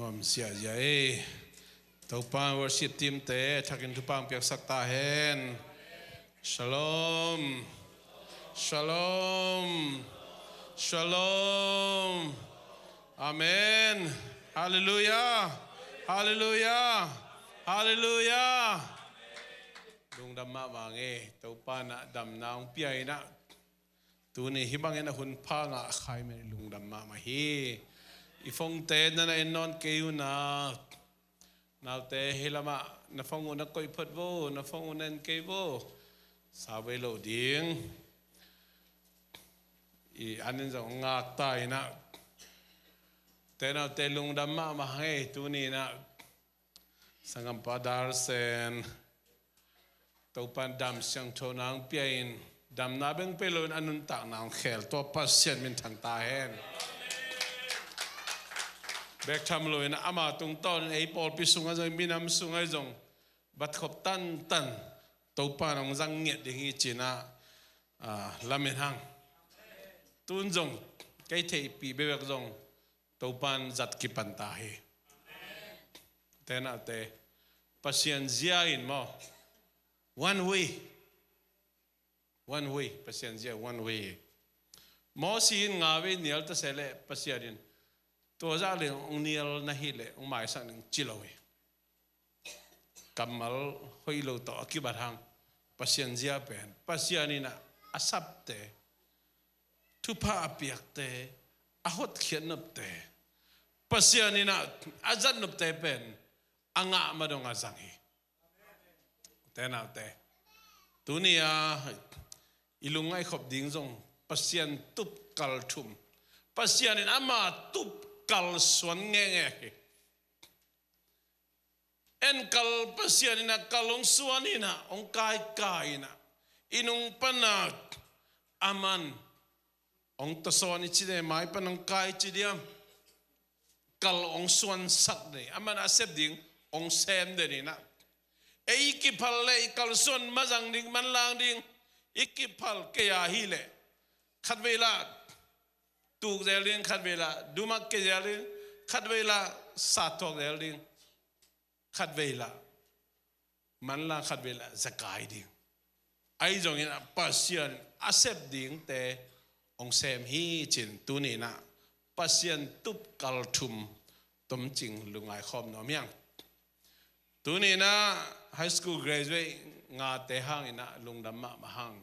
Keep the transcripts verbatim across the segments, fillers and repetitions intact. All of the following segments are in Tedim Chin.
Om siahziah ei. Topa worship team te thakin thupha piaksak ta hen. Shalom. Shalom. Shalom. Amen. Halleluiah. Halleluiah. Halleluiah. Lungdam mahmah ing ei. Topa in ah damna hong pia in ah, tuni hih bangin a hun pha ngah kha i hih manin lungdam mahmah hi. I phone te na na en nawn kei un ah, naute hih lamah na phone uh na koih phot vo, na phone uh na en kei vo. Sa vei lo ding. I an in zong ngak ta in ah, te naute lungdam mahmah ing ei. Tuni in ah sanggampa Darsen, Topa in dam siangtho na hong pia in, damna bek pia lo in a nuntakna hong khel, tua Pasian minthang ta hen. Bek tham lo in ama tungtawn in ei pawlpi sungah zong, minam sungah zong bat khop tantan Topa in hong zang ngiat ding hi ci in ah, ah, lamen hang. Tun zong kei theihpih bekbek zong Topa in zat kipan ta hi. Te naute, Pasian zia in maw, one way. One way, Pasian zia one way. Moses in nga vei nial ta se leh Pasian in, tua zah leng hong nial na hih leh hong maisak ning ci lo hi. Kammal hoih lo tawh a kibat hang. Pasian zia pen, Pasian in ah a sapte, thupha a piakte, a hotkhiat nopte, Pasian in ah a zat nopte pen a ngah ma dong a zang hi. Te naute, tuni a i lungngaih khop ding zong Pasian tup kal thum. Pasian in ama tup kal suan ngenge hi. En kal, Pasian in ah kal hong suan in ah, hong kaikai in ah, i nung pan ah aman hong tawsawn i ci diam, mai pan hong kai ci diam, kal hong suansak den, aman a sep ding hong sem den in ah. Ei i kiphal leh i kalsuan mazang ding, manlang ding, i kiphal kei a hih leh khatvei lah tuk zel ding, khatvei lah dumak kei zel ding, khatvei lah sat thuak zel ding, khatvei lah manlang, khatvei lah zekai ding. Ahi zongin ah Pasian a sep dingte hong sem hi ci-in tuni in ah Pasian tup kal thum tomcing lungngai khawm nuam hi hang. Tuni in ah high school graduate ngate hang in ah lungdam mahmah hang.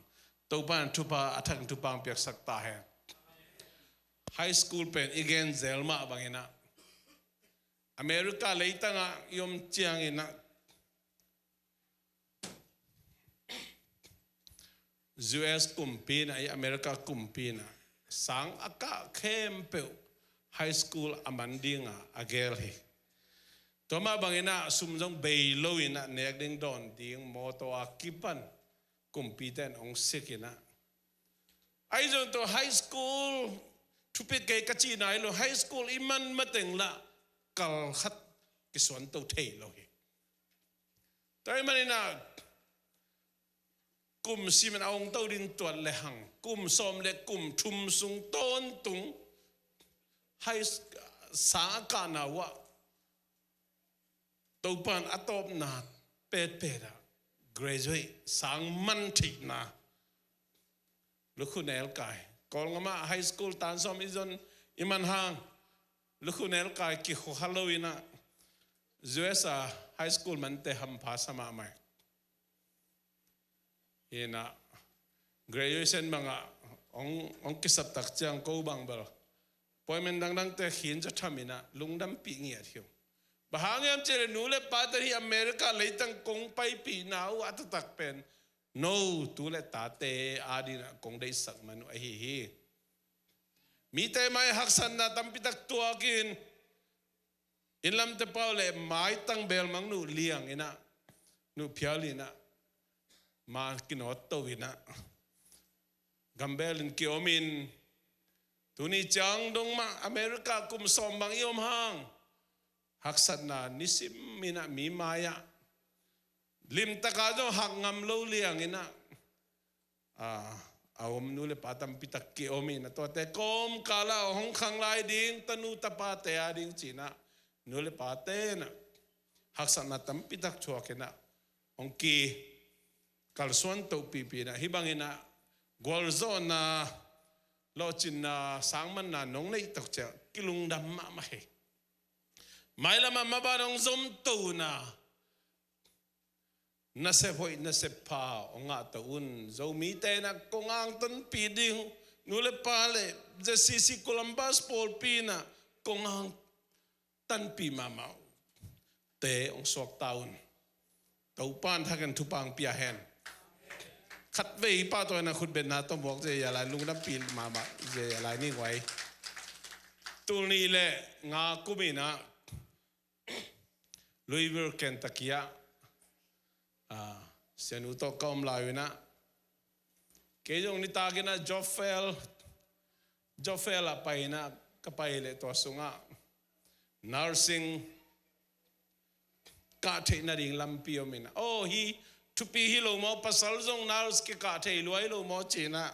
Topa in thupha, a thak thupha hong piaksak ta hen. High school pen i gen zel mah bangin ah America leitangah i om ciangin ah U S kumpi in ah, i America kumpi in ah sang a kah khempeuh high school a man dingah a gel hi. Tua mah bangin ah sum zong bei lo in ah nek ding dawn ding mawtaw a kipan kumpite in hong sik in ah, ahi zong tua high school thupit kei ka cihna hi lo, high school i man mateng lah kal khat kisuan to thei lo hi. Tua ahih manin ah kum sim in a hong to ding tuat lehang, kum sawm le kum thum sung tawntung high s-, sang a kahna uh ah Topa in a tawpna petpet ah graduate, sang man theihna, lukhu nel kai. Kawlgam ah high school tan sawm i zon i man hang, lukhu nel kai kikhua kha lo in ah U S a high school mante hampha sa mahmah hi. In ah graduation bangah hong, hong kisap tak ciang ko bang bel appointment dangdangte khin za tham in ah lungdampih ngiat hi ung. Bang hang hiam cih leh nu le pate in hih America leitang kong paipihna uh a taktak pen no tu le tate adingin ah kong deihsak man uh ahi hi. Mite mai haksatna tampi tak tuak in, inn lamte pau le maitang belmang nuh liang in ah, nuh phial in ah, ma kinawt to in ah, gambel in kiom in, tuni ciang dong mah America kum sawm bang i om hang, haksatna nisim in ah mi mai-ah limtak a zong hak ngam lo liang in ah, a, a om nu le pa tampi tak kiom in ah, tuate kawmkal ah hong khang lai ding, tanu tapate ading ci-in ah nu le pate in ah haksatna tampi tak thuak in ah hong kikalsuan tohpihpih in ah, hih bangin ah gualzawhna, lawhcinna, sangmanna nong neih tak ciang kilungdam mahmah hi. Mailam ah maban hong zomto in ah nasep hoih nasep pha hong ngahto un. Zomite in ah kong angtanpih ding, nu le pa le Z C C Columbus pawlpi in ah kong angtanpih mahmah te hong suakta un. Topa in thak in thupha hong pia hen. Khatvei pahtawi in ah khutbetna tawh muak zia lai, lungdampih mahmah zia lai ni guai. Tul nih le nga kum in ah Louisville, Kentucky ah, ah, sianu tawh ka om lai uh in ah, kei zong nitak in ah job fair, job fair ah pai in ah, ka pai leh tua sungah nursing kah theih nading lampi om in ah, aw, hih thupi hi lo maw, pasal zong nurse kikah thei lua hi lo maw ci in ah,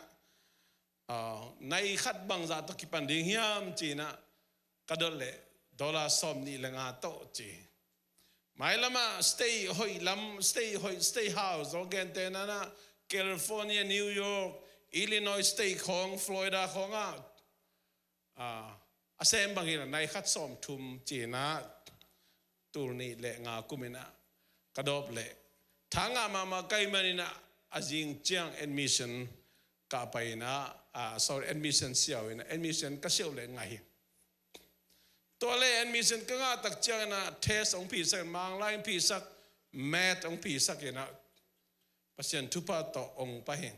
ah, nai khat bangzah tawh kipan ding hiam ci in ah ka dot leh, dollar sawmnih le nga tawh ci. Mailam ah state hoih lam, state hoih, state house, aw, gentehna in ah California, New York, Illinois state khawng, Florida khawng ah, ah, a sem bangin ah nai khat sawmthum ci in ah, tul nih le nga kum in ah ka dawp leh, tha ngah mahmah ka hih manin ah, a zing ciang admission ka pai in ah, ah, sorry, admission siau in ah, admission ka siau leh ngah hi. Tua leh admission ka ngah tak ciang in ah test hong phisak, Manglai hong phisak, math hong phisak in ah, Pasian thupha tawh hong pai hi.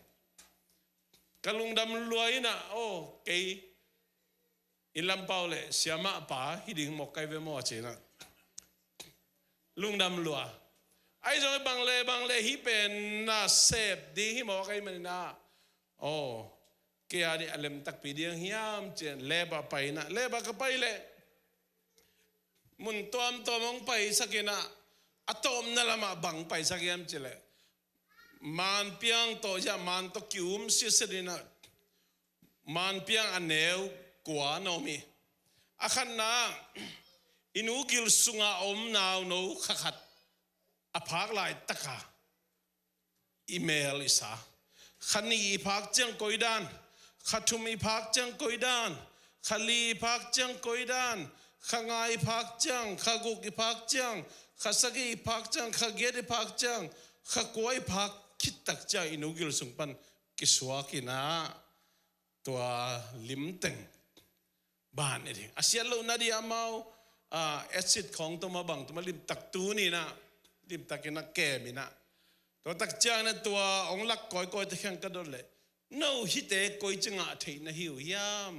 Ka lungdam lua in ah, aw, kei inn lam pau leh siamah pa hi ding mawk ka hi ve maw ci in ah lungdam lua. Ahi zong bang le bang le hih pen na sep ding hi mawk ka hih manin ah, aw, kei a ding a lem takpi ding hiam ci in ah lab ah pai in ah, lab ah ka pai leh mun tuamtuam hong paisak in ah, a tawpna lamah bang paisak hiam cih leh, manpiang tawh, hiah man tawh ki-um siasia in ah, manpiang a neu kua na om hi. A khatna, i nu gil sungah a om nauno kha khat a phak laitak a i mel i sa. Kha nih i phak ciang koi dan, kha thum i phak ciang koi dan, kha li i phak ciang koi dan, kha nga i phak ciang, kha guk i phak ciang, kha sagih i phak ciang, kha giat i phak ciang, kha kua i phak khit tak ciang i nu gil sung pan kisuak in ah, tua limteng ban i ding. A siat lohna ding amau, ah, acid khawng tuma bang tuma limtak tun in ah, limtak in ah kem in ah. Tua tak ciang in ah tua hong lak kawikawi te kheng ka dot leh, no hihte koi ci ngah theih na hi uh hiam?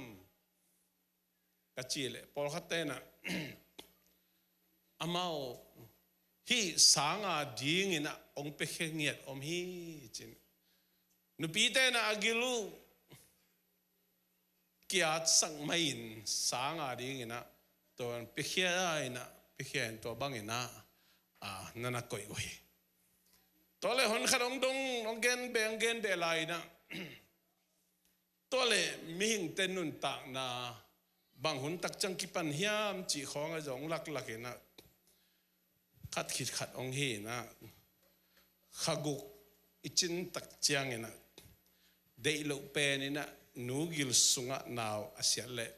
Ka cih leh, pawlkhatte in ah, amau hih sang a ding in ah hong piakhia ngiat om hi ci in. Nupite in ah a gil uh ki-atsak mai in sang a ding in ah, tua piakhia in ah, piakhia in tua bang in ah, ah, na na koih uh hi. Tua leh hon khat hong dong, hong gen beh, hong gen beh lai in ah, tua leh mihingte nuntakna bang hun tak ciang kipan hiam cih khawng ah zong laklak in ah, khat khit khat hong hi in ah, kha guk i cin tak ciang in ah, deih loh pen in ah, nu gil sungah nau a siat leh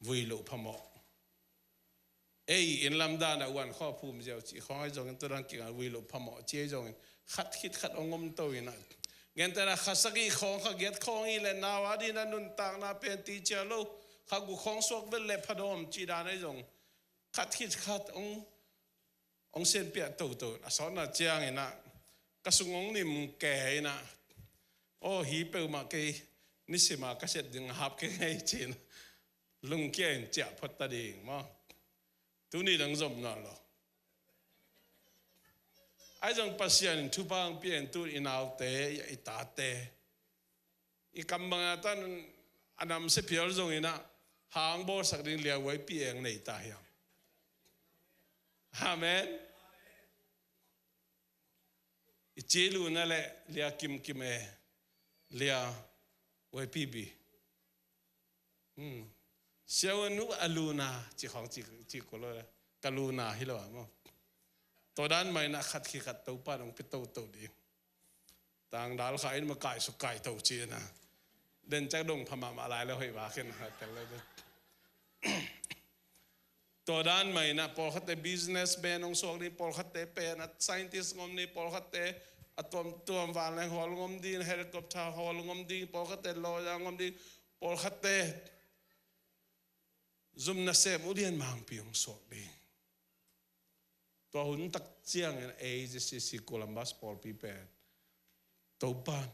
vui loh phamawh. Ei, inn lam dan ah uan khaw phum ziau cih khawng ahi zongin, tua dan kik a vui loh phamawh cih ahi zongin, khat khit khat hong om to in ah, gentehna kha sagih khawng, kha giat khawng hi leh nau a ding in ah nuntakna pen ti cia lo, kha guk khawng suak vet leh phadawm cih dan ahi zong, khat khit khat hong, hong sianpiah toto. A sawtna ciang in ah, ka sung hong nim kei in ah, aw, hi peuhmah kei, nisim a ka siat ding hap kei ngei ci in ah, lungkia in ciah phot ta ding maw? Tuni dang zom nawn lo. Ahi zong Pasian in thupha hong pia in, tu i naute, i tate, i kam bang a tan a namsia phial zong in ah, hang bawlsak ding lia Y P A hong nei ta hiam? Amen. I ci luna leh lia kimkim e, lia Y P B. Hmm. Siau nu a luna, ci khawng ci, ci ko lo le. Ka luna hi lo a maw. Tua dan mah inah khat khi khat Topa in hong pia toto ding. Tangdal kha in mah kaisuk kaito ci inah. Den ciang dong pha mahmah lai le hoih vak in ha tel lo ding. Tua dan mah inah pawlkhatte businessman hong suak ding, pawlkhatte pen a scientist hong om ding, pawlkhatte a tuamtuam vanleng hawl hong om ding, helicopter hawl hong om ding, pawlkhatte lawyer hong om ding, pawlkhatte zum nasem ulian mangpi hong suak ding. Tua hun tak ciangin A Z C C Columbus pawlpi pen Topa in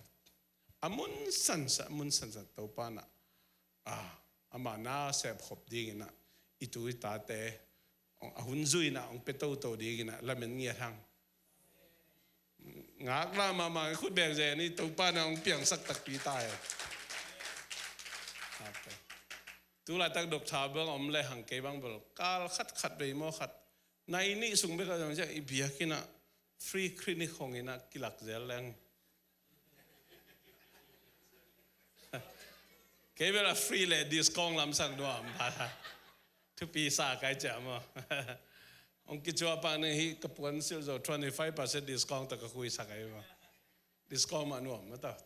a mun sansan, a mun sansan Topa in ah, ah, amah na sepkhop ding inah i tu i tate a hun zui inah hong pia toto ding inah lamen ngiat hang. Ngaklah mahmah, khut beng zen hi, Topa in hong piangsak takpi ta hi. Tu laitak doctor bang om le hang kei bang bel kal khat khat vei maw khat nai nih sung bek a zong ciah i biakinn ah free clinic hong inah kilak zel leng. Kei bel a free le discount lamsang nuam pha. Thupi sa kai ciah maw. Hong kicuah pak ning hi ka puan silh zo twenty five percent discount tawh ka khuisak ahi maw. Discount mah nuam mah tawh.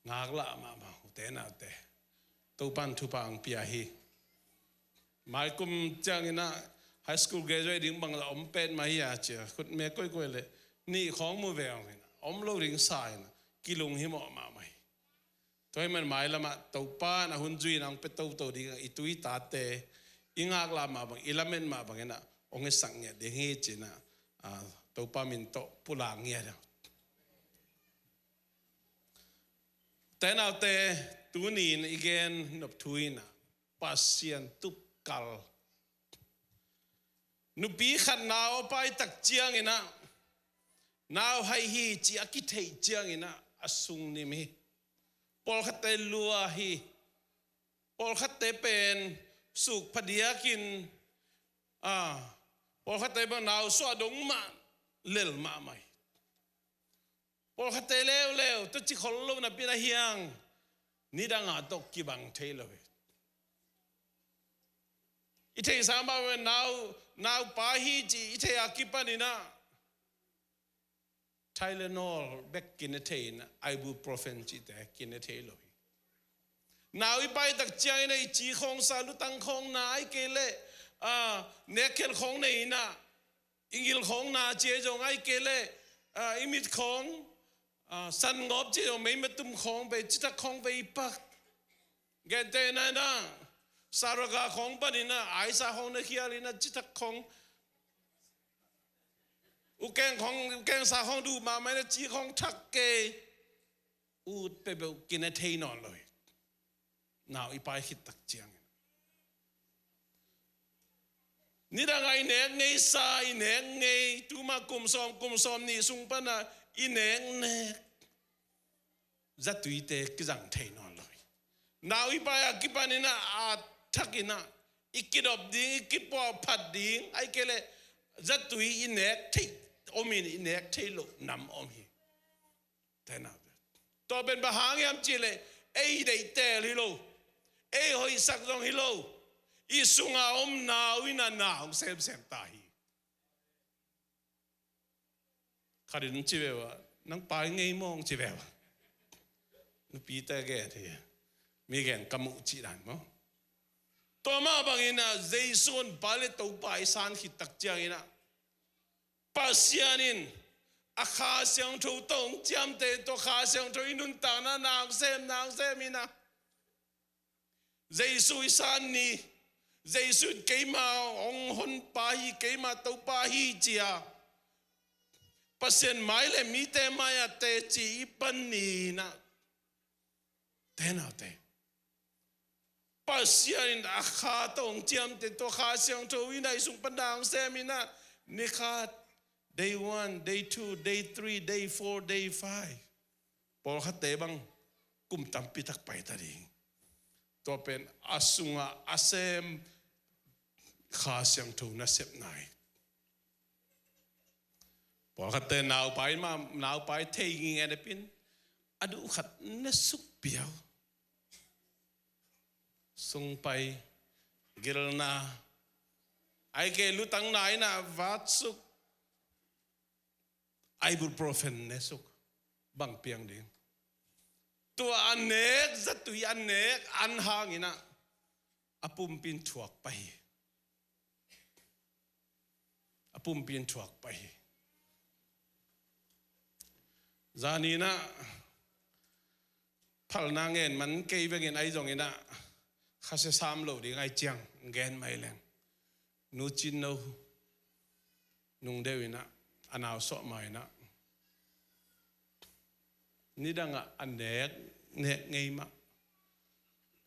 Ngaklah mahmah ute naute. Topa in thupha hong pia hi. Maikum ciang inah high school graduate ding bang la om pet mah hi a cia khut me koikoi le nih khawng mu ve hong inah om lo ding sa inah kilung hi mawh mahmah hi. Tua hi man mailamah Topa in a hun zui inah hong pia toto ding a i tu i tate i ngaklah mah bang i lamen mah bang inah hong hisak ngiat ding hi ci inah, ah, Topa min tawh pulak ngiat. Ute naute, tuni in i gen nop thu inah Pasian tupkal. Nupi khat nau a pai tak ciang inah nau haih hi ci a kitheih ciang inah a sung nim hi. Pawlkhatte lua hi. Pawlkhatte pen suk phadiakin, ah, pawlkhatte bang nau suah dong mah lel mahmah hi. Pawlkhatte leuleu tua ci khol lo napi in a hiang nidang a tawh kibang thei lo hi. I theihsa mah pen nau, nau pai hi ci i theih a kipan inah Tylenol bek kine thei inah ibuprofen cihte kine thei lo hi. Nau i pai tak ciang inah i ci khawng sa, lutang khawng na, ahih kei leh, ah, nekkhial khawng nei inah i ngil khawng na ci ahi zong, ahih kei leh, ah, i mit khawng, ah, san ngawp ci ahi zong, meimatum khawng vei, citak khawng vei i pak. Gentehna inah saraga khawng pan inah aisa khawng na khial inah citak khawng, ukeng khawng, ukeng sa khawng duh mahmah inah ci khawng thak kei. Ut peuhpeuh kine thei nawn lo hi. Nau i pai khit tak ciangin nidang a i nek ngei sa, i nek ngei, tuma kum sawm, kum sawm nih sung pana i nek nek zatuite kizang thei nawn lo hi. Nau i pai a kipan inah a thak inah i kidop ding, i kipuah phat ding, ahih kei leh zatui i nek theih om in i nek theih loh nam om hi. Ute naute, tua pen bang hang hiam cih leh ei deih teel hi lo, ei hoihsak zong hi lo, i sunga om nau inah na hong semsem ta hi. Khat in ci ve ua, nang pai ngei mawng ci ve ua. Nupite gen hi. Mi gen ka muh cih dan maw. Tua mah bang inah Jesu in pai le Topa i san khit tak ciang inah Pasian in a Kha Siangtho tawh hong ciamteh, tua Kha Siangtho i nuntakna na hong sem, na hong sem inah Jesu i san ni, Jesu in keima hong honpa hi, keima Topa hi ci a Pasian mai le mite mai ah teci i pan ni inah, ute naute, Pasian in a Kha tawh hong ciamteh, tua Kha Siangtho inah i sung pan na hong sem inah ni khat, day one, day two, day three, day four, day five. Pawlkhatte bang kum tampi tak pai ta ding. Tua pen a sungah a sem Kha Siangtho nasepna hi. Pawlkhatte nau pai mah, nau pai thei nginge napi in a duh khat na suk piau. Sung pai, Gilna, ahih kei leh lutangna in ah vatsuk, ibuprofen nesuk, bang piang ding. Tua a nek zatui a nek an hangin ah a pumpi in thuak pah hi. A pumpi in thuak pah hi. Zani in ah phalna ngen man kei vengin, ahi zongin ah khasia sam lo ding ahih ciang gen mai leng. Nu Cin No nung deuh in ah a nau suah ma in ah nidang ah a nek, nek ngei mah.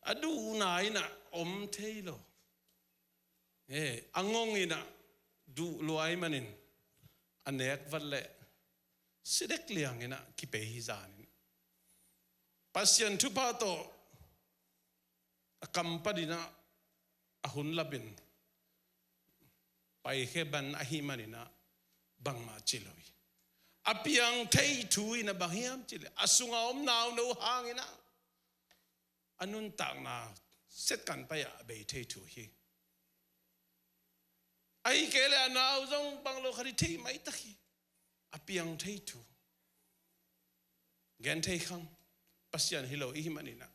A duhna in ah om thei lo. Eh, a ngong in ah duh lua ahih manin a nek vat leh si dek liang in ah kipia hi. Zan in Pasian thupha tawh a kam pan in ah a hun lap in paikhia ban ahih manin ah bangmah ci lo hi. A piang thei thu in ah bang hiam cih leh a sunga om nau no hangin ah a nuntakna setkan pai ah a bei thei thu hi. Ahih kei leh a nau zong bang lo khat hi thei maitak hi. A piang thei thu, gen thei khang, Pasian hi lo i hih manin ah.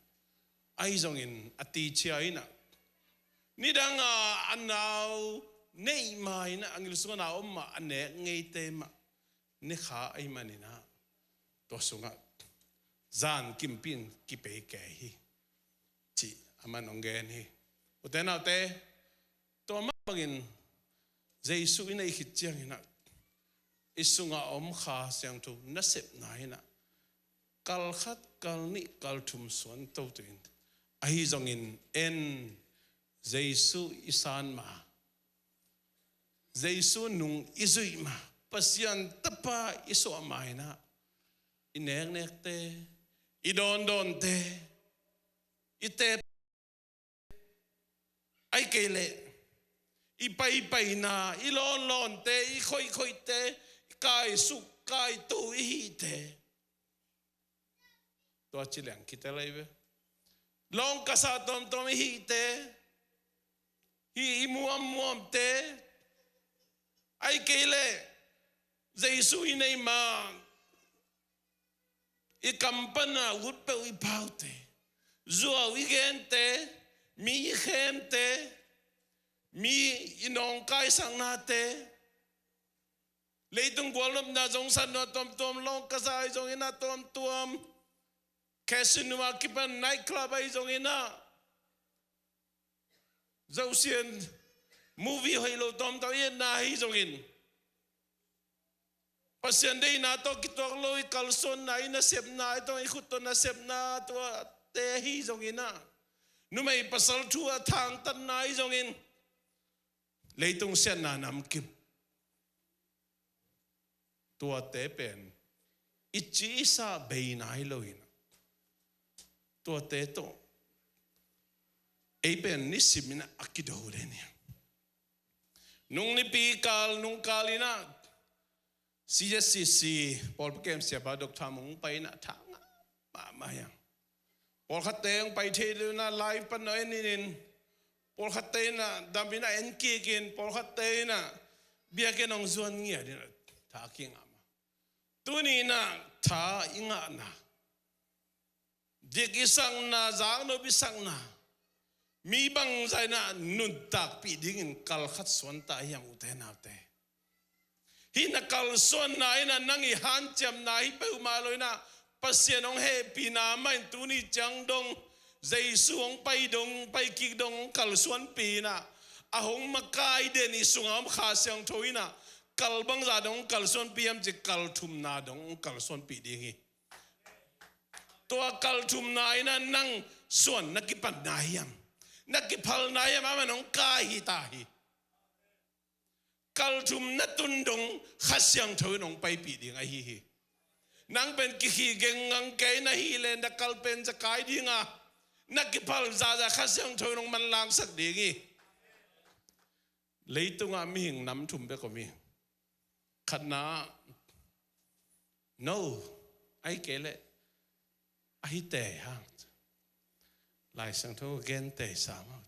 Ahi zongin a tichia in ah nidang a a nau neih ma in ah, a ngil sungah a na om mah, a nek ngeite mah ne kha ahih manin ah tua sungah zan kimpi in kipia kei hi, cih aman hong gen hi. Ute naute, tua mah bangin Jesu i neih khit ciangin ah i sungah a om Kha Siangtho nasepna in ah kal khat, kal nih, kal thum suan toto in, ahi zongin en Jesu i san ma, Jesu nung i zuih ma, Pasian Tapa i suah ma in ah i neknekte, i dawndawnte, i tep, ahih kei leh i paipaina, i lawnlawnte, i khoikhoite, i kaisuk kaitu i hihte, tua ci leng kitel ahi ve. Lawngkasa tuamtuam i hihte, hih i muammuamte, ahih kei leh Jesu i neih ma, i kam pan a ut peuh i paute, zuau i gente, mi i khemte, mi i nawngkaisaknate, leitung gualnopna zong satna tuamtuam, lawngkasa ahi zongin ah tuamtuam, casino a kipan night club ahi zongin ah, zosian movie hoih lo tuamtuam i etna ahi zongin, Pasian deihna tawh kituak lo i kalsuanna, i nasepna, i tawh i khut tawh nasepna, tuate ahi zongin ah, numei pasal thu a thangtatna ahi zongin, leitung siatna namkim, tuate pen i ci i sa bei nai lo in ah, tuate tawh ei pen nisim in ah a kido den hi. Nung nipi kal, nung kal in ah C S C C pawlpi kem siapa Doctor Mung pai in ah tha ngah mahmah hi hang. Pawlkhatte hong pai thei lo in ah live pan hong en in, pawlkhatte in ah dam in ah en kik in, pawlkhatte in ah biakinn hong zuan ngiat in ah tha kingah mah. Tuni in ah tha i ngahna, dik i sakna, zaknop i sakna, mi bangzah in ah nuntakpih dingin kal khat suan ta hiam, ute naute? Hih na kalsuanna in ah nang i hanciamna hi peuhmah lo in ah, Pasian hong hehpihna mah in tuni ciang dong, Jesu hong pai dong, pai kik dong hong kalsuanpih in ah, a hong makai den i sungah om Kha Siangtho in ah kal bangzah dong hong kalsuanpih hiam cih, kal thumna dong hong kalsuanpih ding hi. Tua kal thumna in ah nang suan na kipanna hiam, na kiphalna hiam, aman hong kai hi ta hi. Kal thum na tun dong Kha Siangtho in hong paipih ding ahi hi. Nang pen kikhih gengngang kei na hih leh na kal pen za kai ding a, na kiphal zahzah Kha Siangtho in hong manlangsak ding hi. Leitungah mihing nam thum bek om hi. Khatna, no, ahih kei leh a hi tei hang. Lai Siangtho gen tei sam hang.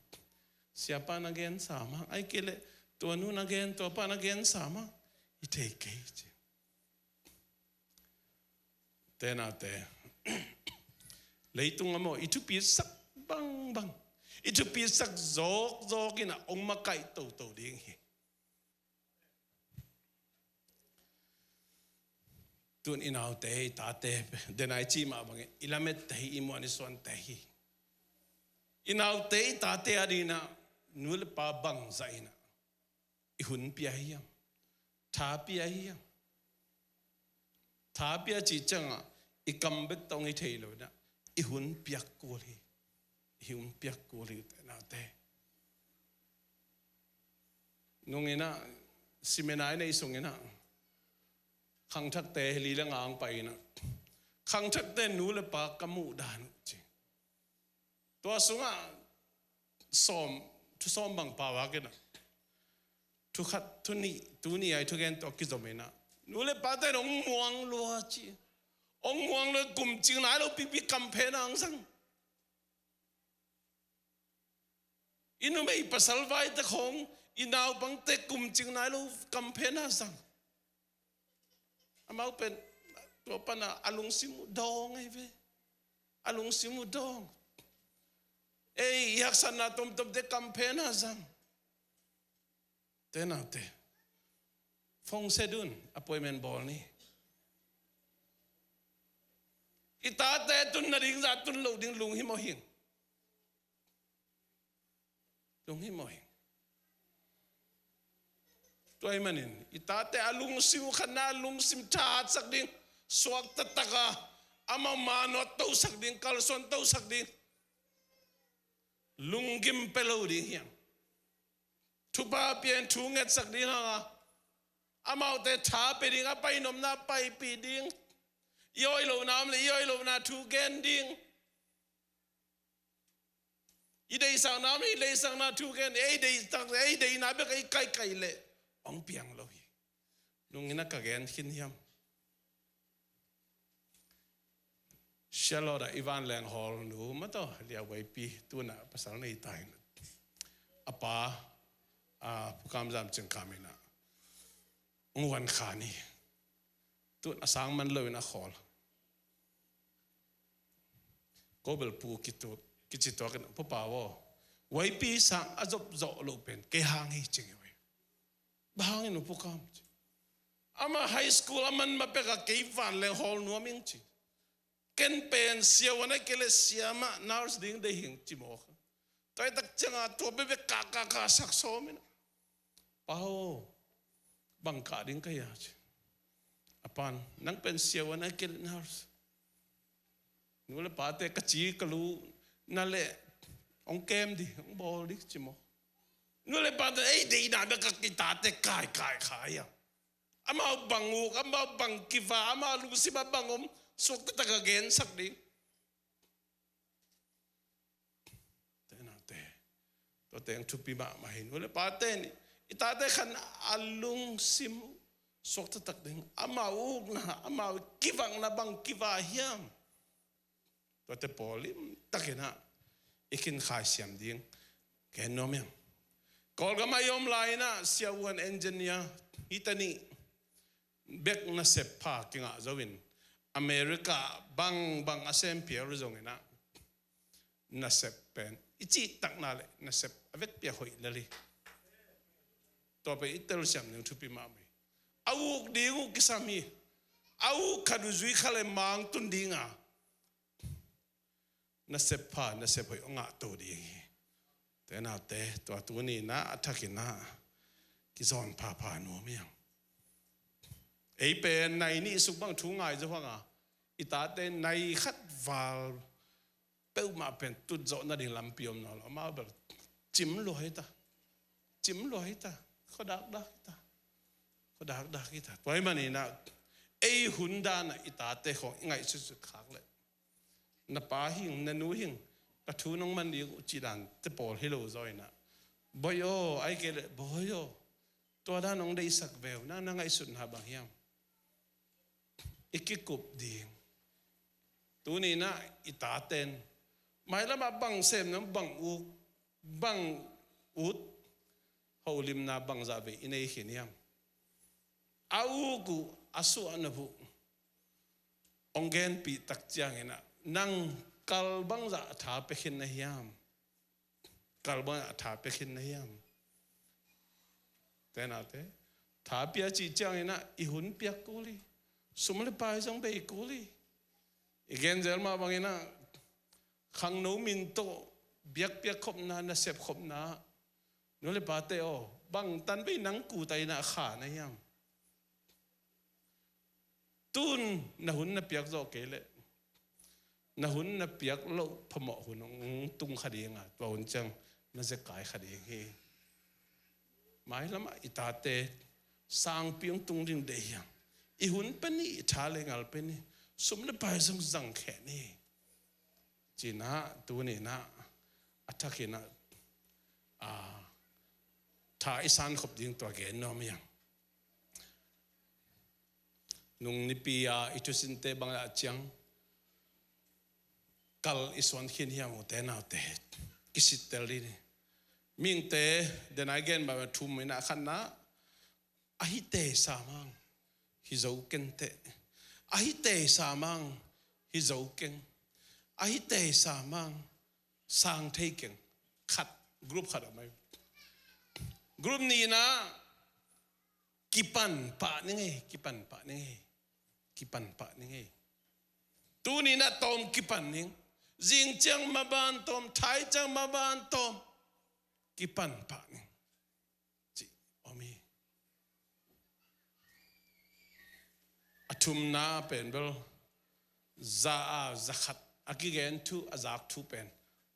Siapa na gen sa mah, ai kei leh tua nu na gen, tua pa na gen sa mah, i thei kei ci. Te naute, leitung a maw, i thupisak bangbang, i thupisak zawkzawk in a hong makaih toto ding hi. Tun i naute, i tate, denai cih mah bangin i lamette hi, i muan i suante hi. I naute, i tate a dingin a nu le pa bangzah in a i hun pia hiam? Tha pia hiam? Tha pia cih ciangah i kam bek tawh hong hi thei lo in a, i hun piak kul hi. I hun piak kul hi, te naute. Nung in a, seminar i neih sung in a, khangthakte li le nga hong pai in a, khangthakte nu le pa ka muh dan uh ci. Tua sungah sawm, thu sawm bang pau a gen a, thu khat, thu nih, tuni a i thugen tawh kizom in a, nu le pate in hong muang lua ci. Hong muang lua, kum cing nai lo pipi kam phen a hong zang. I numei pasal vai te khawng, i naupangte kum cing nai lo kam phen a zang. Amau pen tua pan a, a lungsim uh dawng ahi ve. A lungsim uh dawng. Ei, i haksatna tomtomte kam phen a zang. Te naute, phone set un, appointment bawl ni. I tate tun nading zah tun loh ding lunghimawh hing. Lunghimawh hing. Tua ahih manin i tate a lungsim uh khatna, a lungsim thahatsak ding, suakta taka amau manawh tosak ding, kalsuan tosak ding, lunggim pia lo ding hiam? Thupha pia in thu ngetsak ding hang a, amaute tha pia ding, a pai nopna paipih ding. I hoih lohna om leh i hoih lohna thu gen ding. I deihsakna om leh i deihsakna thu gen ding. Ei deihsak, ei deihna bek ei kaikai leh hong piang lo hi. Nung in a ka gen khin hiam? Charlotte ah i vanleng hall nu mah tawh, Liau Vaipi, tun a pasal nei ta in, a pa, a, Pu Kam Zam Cing Kam in a, nguan kha ni. Tun a sang man lo in a khawl. Ko bel pu kitu, kici tuak in, Pu Pa aw, Vaipi sang a zop zawh loh pen kei hang hi, ci ing ei. Bang hangin, U Pu Kam? Ama high school a man ma pek a kei vanleng hall nuam ing ci. Ken pen siavuan ahih kei leh siamah, nurse ding deih ing ci mawk. Tua hi tak ciangin tua bekbek kah, kah, kah sak sawm in a, Pa aw, bang kah ding ka hia ci. A pan, nang pen siavuan ahih kei leh nurse. Nu le pate ka ci ka lu na leh hong kem ding, hong bawl ding ci maw. Nu le pate ei deihna bek a i tate kaikai kha hiam? Amau bang uk, amau bang kiva, amau lungsim a bang om, suakta taka gensak ding. Te naute, tua teng thupi mahmah hi. Nu le pate in i tate khat a lungsim suakta tak ding, amau ukna, amau kivakna bang kiva hiam? Tuate pawl limtakin a i khin khaisiam ding gen nuam ing. Kawlgam ah i om lai in a siavuan engineer hi ta nih bek nasep pha kingah zo in, America bangbang a sem phial uh zong in a, nasep pen i cihtakna leh nasep a vekpi a hoih lel hi. Tua pen i telsiam ding thupi mahmah hi. A uk ding uh kisam hi. A uk khat uh zui kha leh mang tun ding a, nasep pha, nasep hoih hong ngah to ding hi. Te naute, tua tuni in a, a thak in a kizawn phapha nuam ing. Ei pen nai nih suk bang thu ngai zo hang a, i tate nai khat val peuhmah pen tut zawh nading lampi om nawn lo. Amau bel cim lua hi ta. Cim lua hi ta. Khuadakdak hi ta. Khuadakdak hi ta. Tua ahih manin a, ei hun dan a i tate khawng i ngaihsutsut khak leh, na pa hing, na nu hing, ka thu nong man ding uh, cih dante pawl hi lo zaw in a, Bawi aw, ahih kei leh Bawi aw, tua dan hong deihsak ve uh, nang na ngaihsutna bang hiam? I kikup ding. Tuni in a i taten mailam ah bang sem na om, bang uk, bang ut holimna bangzah vei i nei khin hiam? A uk uh, a suah nop uh hong genpih tak ciangin ah, nang kal bangzah a tha pia khin na hiam? Kal bangzah a tha pia khin na hiam? Te naute, tha pia cih ciangin ah i hun piak kul hi. Sum le pai zong bei kul hi. I gen zel mah bangin ah, khangno min tawh biakpiak khopna, nasep khopna, nu le pate aw, bang tan bei nang kut a in ah kha na hiam? Tun na hun na piak zawh kei leh, na hun na piak loh phamawh hun hong tung kha ding a, tua hun ciang na zekai kha ding hi. Mailamah i tate sangpi hong tung ding deih hiam? I hun pia ni, i tha le ngal pia ni, sum le pai zong zang kheh ni. Ci-in ah, tuni-in ah, a thakin ah, a, tha i san khop ding tua gen nuam hi hang. Nung nipi a i thusinte bang ah ciang kal i suan khin hiam, ute naute? Kisittel dih ni. Mihingte, den a i gen mah bang thum in ah, khatna, a hi tei sa mang, hi zo kenteh. A hi tei sa mang, hi zo keng. A hi tei sa mang, sang thei keng. Khat, group khat a mai. Group nihna, kipan pah ning ei, kipan pah ning ei. Kipan pah ning ei. Tuni-in ah tawm kipan ning. Zing ciang maban tawm, thai ciang maban tawm. Kipan pah ning. Cih om hi. A thumna pen bel, za a, za khat a kigen thu, a zak thu pen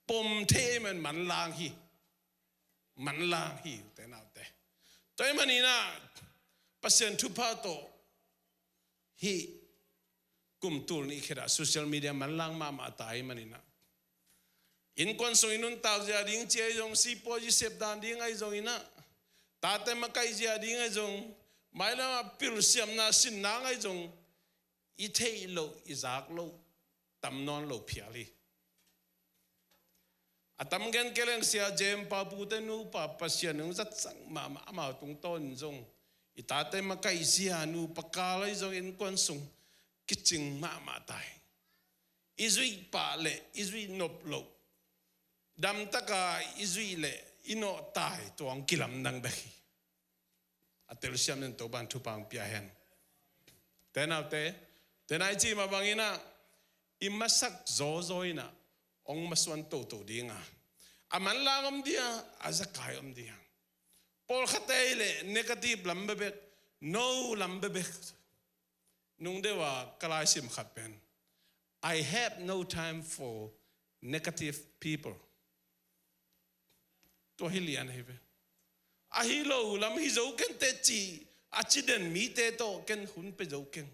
pom thei man, manlang hi. Manlang hi, ute naute. Tua ahih manin ah, Pasian thupha tawh hih kum tul nih khit ah social media manlang mahmah ta ahih manin ah, innkuan sung i nuntak zia ding ci ahi zong, sipuazi sep dan ding ahi zongin ah, tate makaih zia ding ahi zong, mailam ah pilsiamna sin nang ahi zong, i theih loh, i zak loh tam nawn lo phial hi. A tam gen kei leng, Sia Jem pa pute nupa, Pasian in hong zat sak mahmah, amau tungtawnin zong i tate makaih zia, nupa kal ahi zong innkuan sung kicing mahmah ta hi. I zuih pah leh i zuih nop loh, damtak a i zuih leh i nawh ta hi, tua hong kilamdang bek hi. A telsiam in Topa'n thupha hong pia hen. Te naute, te nai ci mah bangin ah, i masak zawzaw in ah hong masuan toto ding a, a manlang om ding a, a zekai om ding a. Pawlkhat ei leh negative lam bekbek, no lam bekbek. Nung deuh a ka laisim khat pen, "I have no time for negative people." Tua hi lian ahi ve. Ahi lo lam hi zo kenteh ci a ci den mite tawh ken hun pia zo keng.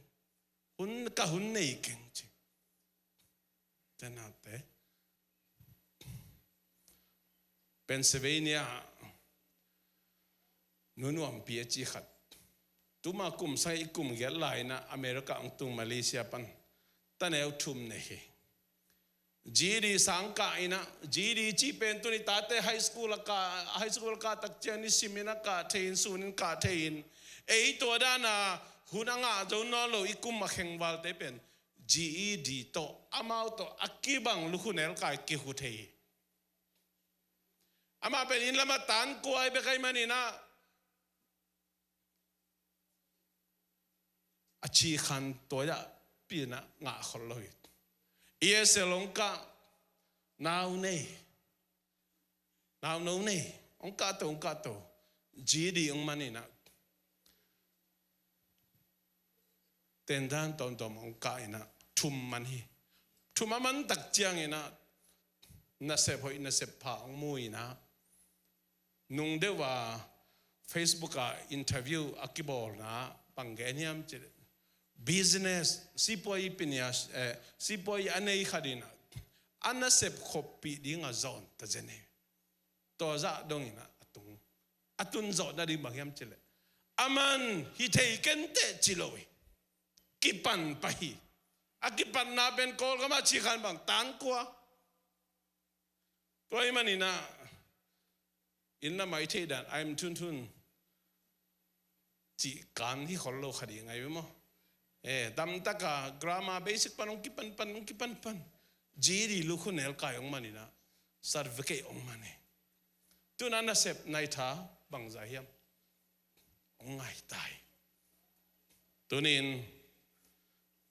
Hun, ka hun nei keng ci. Te naute, Pennsylvania nunuampi a ci khat, tuma kum sagih, kum giat lai-in ah America hong tung, Malaysia pan, taneu thum nei hi. G E D sang kah in ah, G E D cih pen tuni tate high school a kah, high school a kah tak ciang nisim in a kah thei in, sun in kah thei in, ei tua dan a hun a ngah zo nawn lo i kum a khengvalte pen G E D tawh, amau tawh a kibang lukhu nelkai kikhu thei hi. Amah pen inn lam ah tan kua hi bek ahih manin ah, a cikhan tua ah pi-in ah ngah khol lo hi. E S L hong kah, nau nei, nau no nei, hong kah to, hong kah to, G E D hong man in ah, tendan tawmtawm hong kah in ah, thum man hi. Thum a man tak ciangin ah, nasep hoih nasep pha hong mu in ah, nung deuh a Facebook ah interview a kibawlna bang gen hiam cih leh, business, sipuazi pinia, eh, sipuazi a nei khat in ah, a nasep khoppih ding a zawn ta zen hi. Tua zah dongin ah a tung, a tun zawh nading bang hiam cih leh, aman hi thei kenteh ci lo hi. Kipan pah hi. A kipatna pen Kawlgam ah cikhan bang tan kua. Tua ahih manin ah, Inn lam ah i theih dan, "I'm Thun Thun," cih kan hi khol lo kha ding ahi ve maw? Eh, damtaka grammar basic pan hong kipan pan, hong kipan pan, G E D lukhu nel kai hong man in ah, certificate hong man hi. Tu-in ah nasep naitha bangzah hiam? Hong ngai ta hi. Tuni-in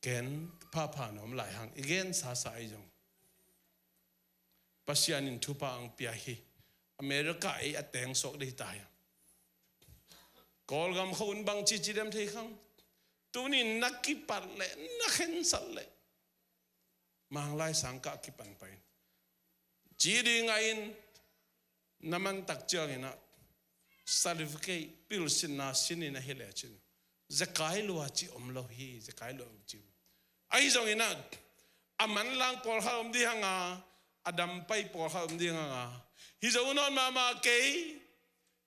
gen phapha nuam lai hang, i gen sasa ahi zong, Pasian in thupha hong pia hi. America ei a teng suak ding hi ta hi. Kawlgam khua un bang cici dem thei khang. Tuni-in na kipat leh, na khensat leh, Manglai sang kah kipan pah in, G E D ngah in, na man tak ciangin ah certificate, pilsinna sin in ahi lecin, zekai lua cih om lo hi, zekai lua cih. Ahi zongin ah, a manlang pawlkhat om ding hang a, a dampai pawlkhat om ding hang a, hi zo nawn mahmah kei,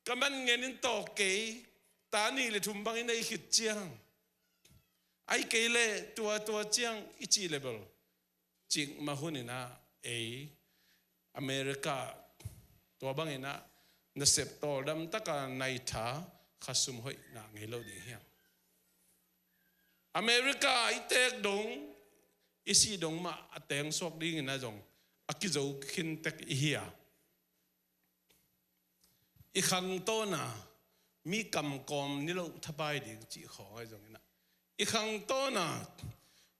ka man ngen in tawk kei, ta nih le thum bangin ei khit ciang, ahih kei leh tua tua ciang i cih leh bel cikmah hun in ah ei America tua bangin ah nasep tawldam taka naitha khasum hoih ngah ngei lo ding hiam? America i teek dong, i sih dong mah a teng suak dingin ah zong a kizo khin tek i hi a, i khangtawna mi kamkawm niloh thapai ding cih khawng ahi zongin ah, i khangtawna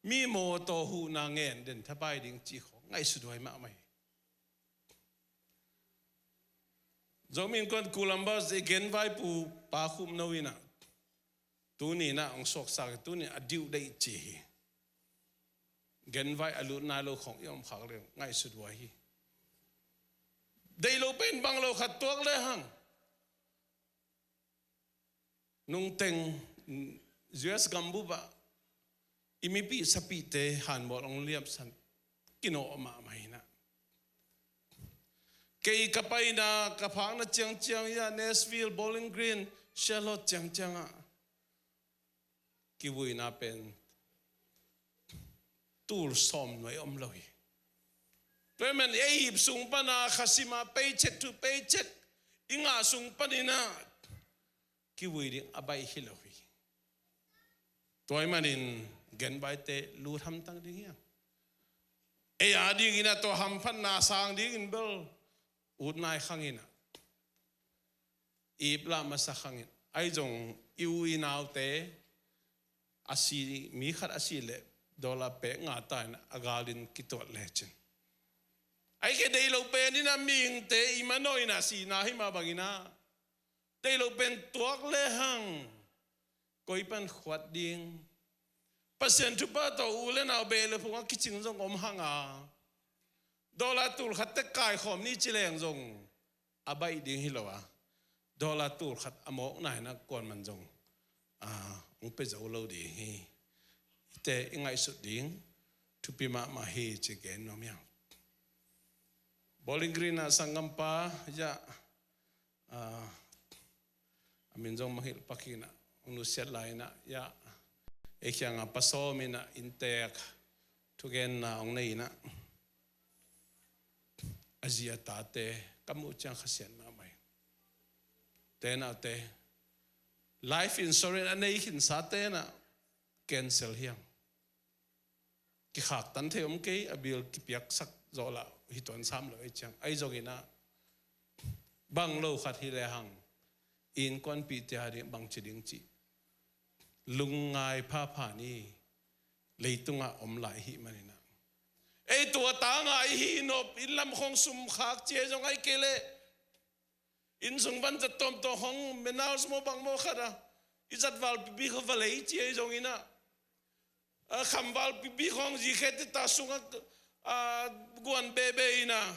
mi mawtaw huhna ngen den thapai ding cih khawng ngaihsut huai mahmah hi. Zomi Innkuan Columbus i genvaipu Pa Khupno in ah, tuni-in ah hong suaksak hi, tuni-in a due date ci hi. Genvai a lut nai lo khawng i om khak leh ngaihsut huai hi. Deih lo pen bang lo khat tuak lehang, nungteng U S gambup ah i mipih sapihte hanmual hong liamsan, kinawh mahmah in ah, kei ka paina, ka phakna ciangciang hi a, Nashville, Bowling Green, Charlotte ciangciang ah kivuina pen tul sawm nuai om lo hi. Tua ahih manin ei hip sung pana khasim a paycheck to paycheck i ngah sung panin ah kivui ding a baih hi lo hi. Tua ahih manin genvaite lut hamtang ding hiam? Ei a dingin ah tua hamphatna sang dingin bel ut nai khang in ah, ip lah masa khang in, ahi zong i u i naute a si, mi khat a sih leh dollar pek nga ta in ah a galin kituat lecin, ahih kei leh deih lo pen in ah mihingte i manawh in ah sihna hi mah bangin ah, deih lo pen tuak lehang koi pan khuat ding? Pasian thupha tawh u le nau beh le phung a kicing zong om hang a, dollar tul khat teh kaikhawm ni ci leng zong a baih ding hi lo a, dollar tul khat a mawkna in ah kuaman zong, ah, hong pia zo lo ding hi. Hihte i ngaihsut ding thupi mahmah hi ci gen nuam hi hang. Bowling Green ah sanggampa, ya, ah, a min zong mangngilh pak hi in ah, hong nusiat lai in ah, ya, ei kiangah Pa Sawm in ah inntek thugenna hong nei in ah, a zi a tate ka muh ciang khasiat mahmah hi. Te naute, life insurance a nei khinsate in ah cancel hi hang. Kikhaktan thei om kei, a bill kipiaksak zawh lah hi tuan sam lo ei ciang. Ahi zongin ah bang lo khat hi lehang i innkuanpihte a ding bangci ding cih lungngai phapha ni. Leitungah om lai i hih manin ah, ei tua tangah i hih nop, inn lam khawng sum khak ci ahi zong, ahih kei leh inn sung van zat tuamtuam khawng, menal sum bang maw khat ah i zat val pipi kha va lei ci ahi zongin ah, a khamval pipi khawng zikhe teta sungah, a, guan bebe in ah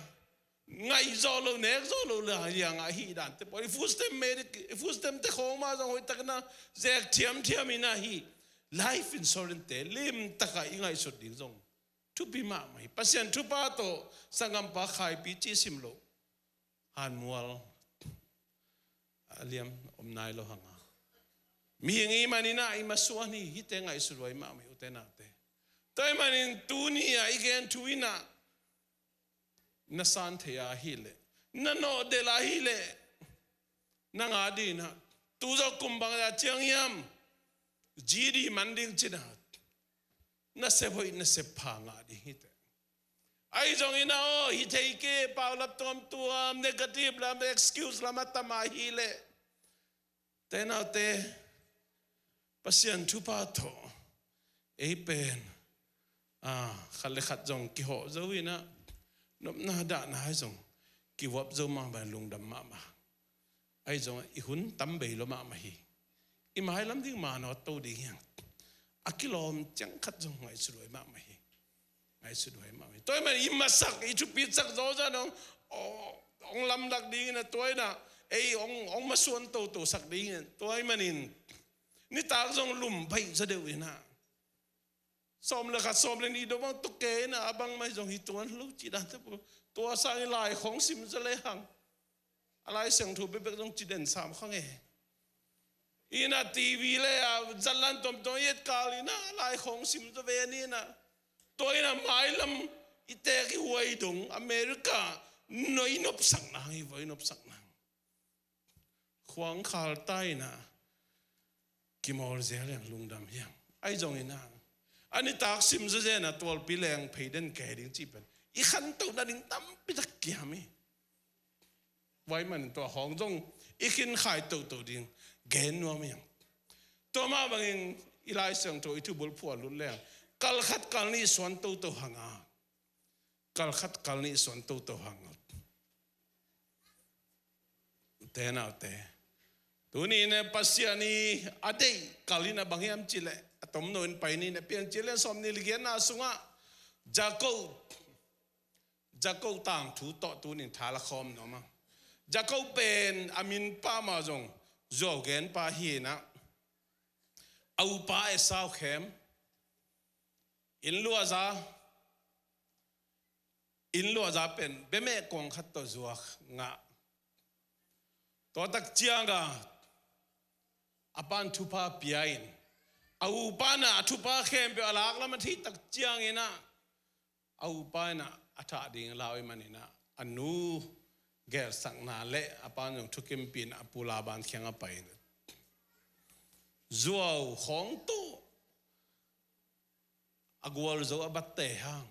ngaih zawh lo, nek zawh lo la hiang a hih dante pawl, i food stamp medic, i food stamp te khawng mah zong hoihtakin ah zek thiamthiam in ah hih life insurance te limtakin i ngaihsut ding zong thupi mahmah hi. Pasian thupha tawh sanggampa Khaipi cih sim loh hanmual a liam om nai lo hang a, mihing i hih manin ah i masuan hi. Hihte ngaihsut huai mahmah hi, ute naute. Tua ahih manin tuni-ah i gen thu in ah na san thei ahih leh, na nawh delh ahih leh, Nang adingin ah tu zawh kum bangzah ciang hiam G D man ding ci-in ah nasep hoih nasep pha ngah ding hi teh. Ahi zongin ah aw, hi thei kei, paulap tuamtuam, negative lam, excuse lam a tam ahih leh, te naute, Pasian thupha tawh ei pen, ah, khat le khat zong kihawh zo in ah, nopna dahna ahi zong kihuap zo mahmah, lungdam mahmah. Ahi zong i hun tam bei lo mahmah hi. I mailam ding manawt to ding hi hang. A kilawm ciang khat zong ngaihsut huai mahmah hi. Ngaihsut huai mahmah hi. Tua ahih manin i masak, i thupitsak zawzaw in hong, hong lamlak dingin ah, tua in ah ei hong, hong masuan totosak dingin, tua ahih manin nitak zong lum baih zaw deuh in ah, sawm le khat, sawm le nih dong bang tawh kei in ah, a bangmah zong hi tuan lo cih dan teh, tua sangin lai khawng sim zaw lehang, a Lai Siangtho bekbek zong ci den sam kha nge. In ah T V le a zatlan tuamtuam i et kal in ah, lai khawng sim zaw ve ni in ah, tua in ah mailam i teek i huai dong, America, no i nopsak nang hi, voi nopsak nang. Khuang khal ta in ah kimawl zel hi hang, lungdam hi hang. Ahi zongin ah, a nitak sim zawzen ah tualpi leng phei den kei ding cih pen i khantoh nading tampi tak kiam hi. Tua ahih manin tua khawng zong i khinkhai toto ding gen nuam hi hang. Tua mah bangin i Lai Siangtho i thubulphuh ah lut leng, kal khat kal nih suan toto hang a, kal khat kal nih suan toto hang. Te naute, tuni in ah Pasian i a deih kal in ah bang hiam cih leh, a tomno in pai ni in ah, Piancil lian sawmnih le giatna sungah Jacob, Jacob tangthu tawh tuni in tha la khawm nuam a. Jacob pen a min pah mah zong zuau genpa hi in ah, a upa Esau khem, inn luahza, inn luahza pen bemeh kuang khat tawh zuak ngah. Tua tak ciang a, a pa'n thupha pia in, a upa in ah a thupha khempeuh a lak lam a theih tak ciangin ah, a upa in ah a thah ding lau ahih manin ah, a nu gelsakna le a pa'n zong thukimpih in ah a pu Laban kiangah pai in ah, zuau khawng tuh, a gualzo a batte hang,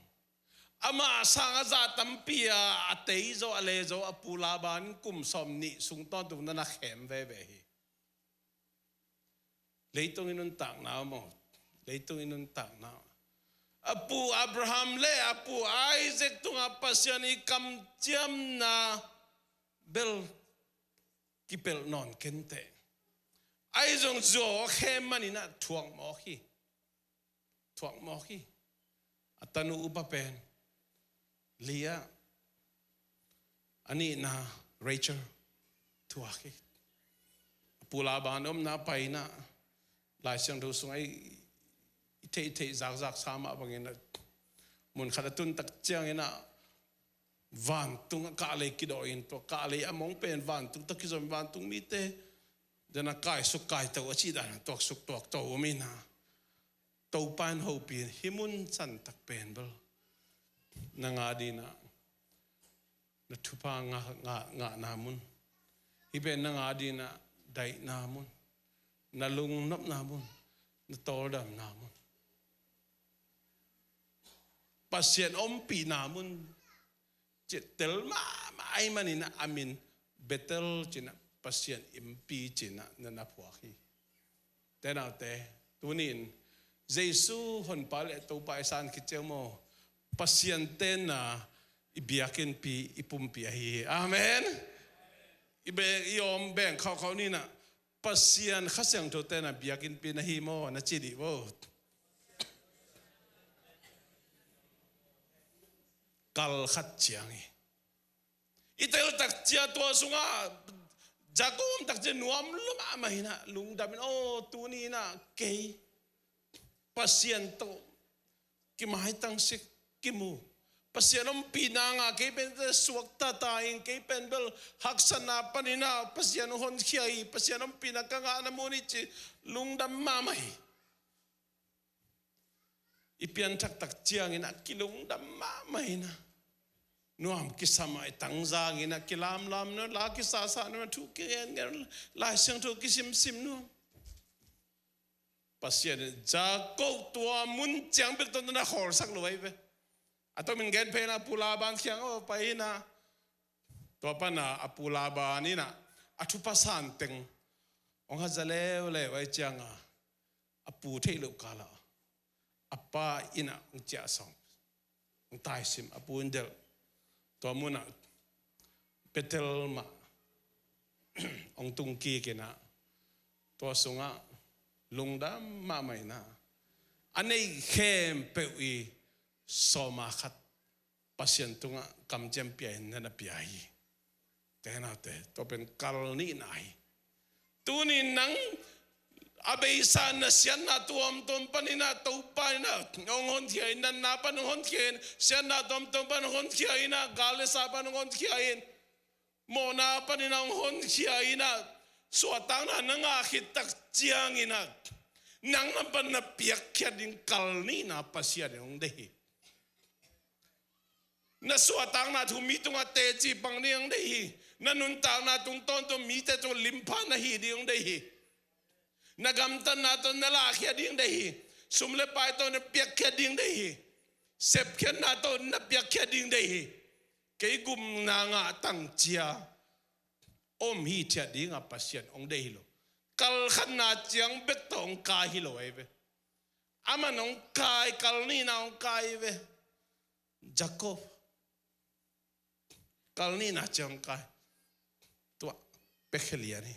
amah sang a zah tampi a, a teizaw a lezaw a pu Laban kum sawmnih sung tawntung na na khem veve hi. Leitung i nuntakna maw, leitung i nuntakna, a pu Abraham le a pu Isaac tungah Pasian i kamciamna bel kipelh nawn kei inteh. Ahi zong zuau a khem manin ah thuak mawk hi. Thuak mawk hi. A tanu upa pen Leah, a nihna Rachel thuak hi. A pu Laban omna pai in ah, Lai Siangtho sungah i, i theihtheih zakzak sa mah bangin ah, mun khat a tun tak ciangin ah, vantung ah kahlei kidawh in, tua kahlei a mong pen vantung tawh kizom, vantung mite dan a kaisuk kaito a cih dan a tuaksuk tuakto om in ah, Topa in hopih in, hih mun santak pen bel nang adingin ah na thupha ngah, ngah, ngahna mun, hih pen nang adingin ah daihna mun, na lungnopna mun, na tawldamna mun, Pasian ompihna mun, cih tel mahmah ahih manin ah a min Bethel ci-in ah, Pasian innpi ci-in ah na na phuak hi. Te naute, tuni in Jesu Honpa le Topa i san khit ciang maw, Pasian tenna i biakinnpi, i pumpi ahi hi. Amen. I be, i om beng khauhkhauh ni in ah, Pasian Kha Siangtho tenna biakinnpi na hi maw, na ci dih vo. Kal khat ciang hi. I tel tak ciang tua sungah Jacob om tak ciang nuam lua mahmah in ah, lungdam in, aw, tuni in ah kei Pasian tawh kimaitang sik, kimu. Pasian ompihna ngah, kei pen suakta ta ing, kei pen bel haksatna panin ah Pasian hong honkhia hi, Pasian ompihna ka ngahna mun hi ci, lungdam mahmah hi. I pianthak tak ciangin ah kilungdam mahmah in ah, nuam kisam a i tangzang in a kilamlam nuam, la kisasa nuam, thu kingen ngen, Lai Siangtho kisimsim nuam. Pasian in Jakob tua mun ciang bek tawh na khawlsak lo ahi ve. A tomin gen phei in a, a pu Laban kiang a pai in a, tua pan a a pu Laban in a, a thupha san teng hong haza leuleu ahih ciang a, a pu theih loh kal ah a pa in a hong ciah sawm, hong taisim, a pu in delh. Tua mun ah Bethel mah hong tung kik in a, tua sungah lungdam mahmah in a, a neih khempeuh i sawm a khat Pasian tungah kamciam pia in na na pia hi. Te naute, tua pen kal nihna hi. Tuni nang a beisa na siatna tuamtuam pan in a, Topa in a hong honkhia in, natna pan hong honkhia in, siatna tuamtuam pan hong honkhia in a, gal le sa pan hong honkhia in, mawhna pan in a hong honkhia in a, suahtakna na ngah khit tak ciang in a, nang lam pan na piakkhiat ding kal nihna Pasian in hong deih hi. Na suahtakna thu mi tungah teci pang ding hong deih hi. Na nuntakna tung tawntung mite tungah limpha na hi ding hong deih hi. Na gamtatna tawh na lahkhia ding deih hi. Sum le pai tawh na piakkhiat ding deih hi. Sepkhiatna tawh na piakkhiat ding deih hi. Kei gupna ngah tang cia om hithiat ding a Pasian hong deih hi lo. Kal khatna ciang bek tawh hong kai hi lo ahi ve. Aman hong kai, kal nihna hong kai hi ve. Jakob kal nihna ciang kai. Tua pekkhia lian hi.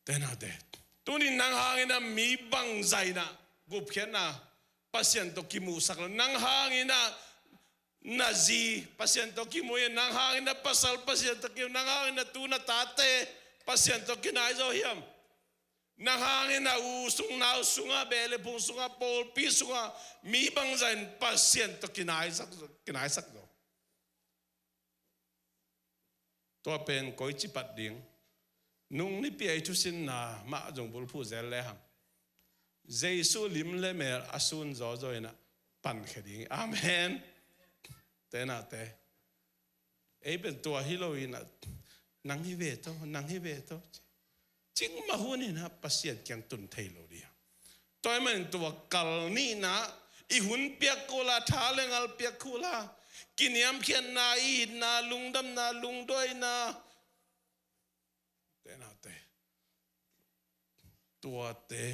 Te naute, tuni nang hangin a mi bangzah in a gupkhiatna Pasian tawh kimuhsak lo. Nang hangin a na zi Pasian tawh kimu hiam? Nang hangin a pasal Pasian tawh kimu, nang hangin a tu na tate Pasian tawh kinai zaw hiam? Nang hangin a u sung nau sungah, beh le phung sungah, pawlpi sungah mi bangzah in Pasian tawh kinaisak, kinaisak zaw? Tua pen koici pat ding? Nung nipi a i thusinna mah zong bulphuh zel lehang, Jesu lim le mel a sun zawzaw in a pankhia ding hi. Amen. Te naute, ei pen tua hi lo in a, nang hi ve tawh, nang hi ve tawh ci, cingmah hun in a Pasian kiang tun thei lo ding a. Tua ahih manin tua kal nihna i hun piak kul a, tha le ngal piak kul a, kiniamkhiatna, itna, lungdamna, lungduaina, te naute, tuate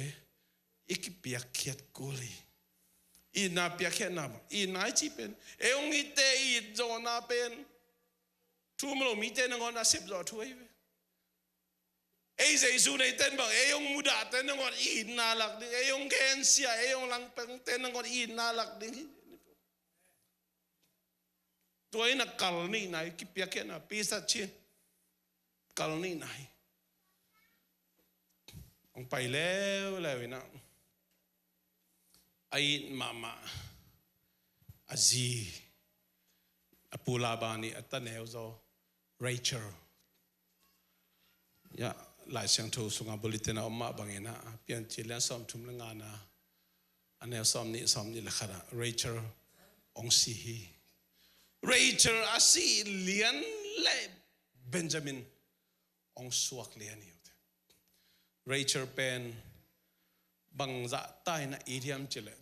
i kipiakkhiat kul hi. Itna piakkhiatna bang, itna i cih pen ei hong itte i it zawhna pen thu um lo mite nangawn a sep zawh thu ahi ve. Ei Jesu neite in bang ei hong mudahte nangawn itna lak ding, ei hong gensia, ei hong langpengte nangawn itna lak ding hi. Tua in a kal nihna hi, kipiakkhiatna, pisat chin, kal nihna hi. Hong pai leuleu in a, a it mahmah a zi, a pu Laban ii a taneu zaw Rachel. Ya, Lai Siangtho sungah bulletin a om mah bangin a, Piancil lian sawmthum le ngana, a neu sawmnih, sawmnih le khat ah Rachel hong si hi. Rachel a sih lian le Benjamin hong suak lian hi uh teh. Rachel pen bangzah ta in a it hiam cih leh,